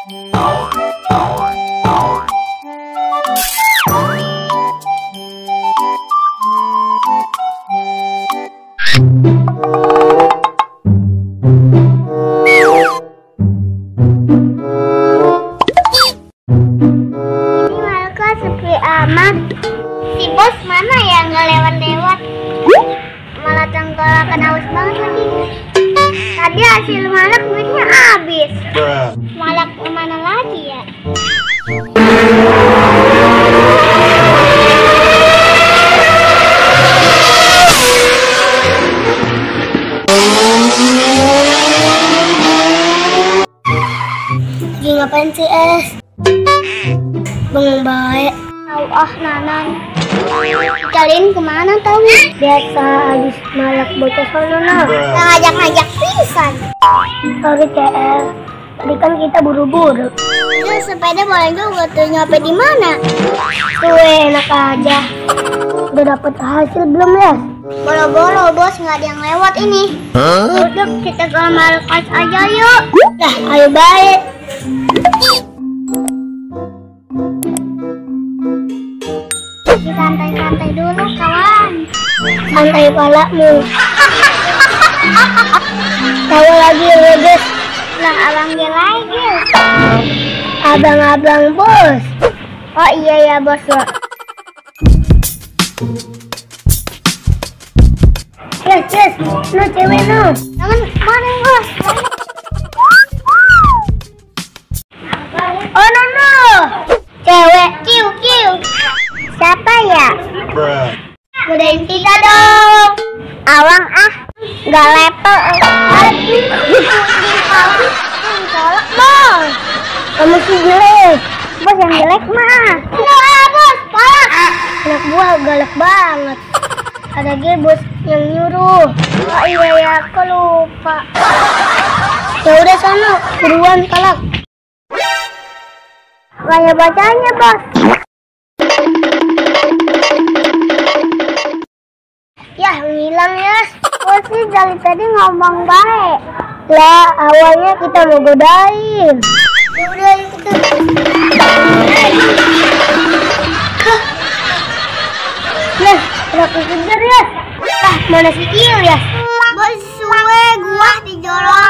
Si bos mana ya nggak lewat-lewat, malah tenggorokan haus banget lagi. Tadi hasil malak duitnya habis. Malak kemana lagi ya? Lagi ngapain sih Es? Bengong baik. Tahu Nanan. Kalian kemana tahu? Biasa habis malak bocah sono nah. Ngajak-ngajak pisan. Sorry CS. Tadi kan kita buru-buru. Ya sepeda boleh juga tuh, nyampe di mana? Tuh enak aja. Udah dapet hasil belum ya? Boro-boro bos, nggak ada yang lewat ini. Udah kita ke markas aja yuk. Dah ayo baik. Santai-santai dulu kawan. Santai palamu. Tahu lagi ya guys. Lah abang lagi. Abang-abang bos. Oh iya ya bos ya. Yes, no cewek no. Jangan mana bos. Oh no. Cewek kiu. Siapa ya? Godain kita dong. Awang gak level. Colok bos. Kamu sih jelek. Bos yang jelek mah. Enggak bos, palak. Anak buah galak banget. Ada dia bos yang nyuruh. Oh iya ya, aku lupa. Ya udah sana, buruan palak. Banyak bacanya bos. Ya ngilang ya. Oh sih dari tadi ngomong baik. Lah awalnya kita mau godain. Ya udah kita. Nah, aku kejar ya. Mana si Kiyo ya? Bos suwe gua dijolong.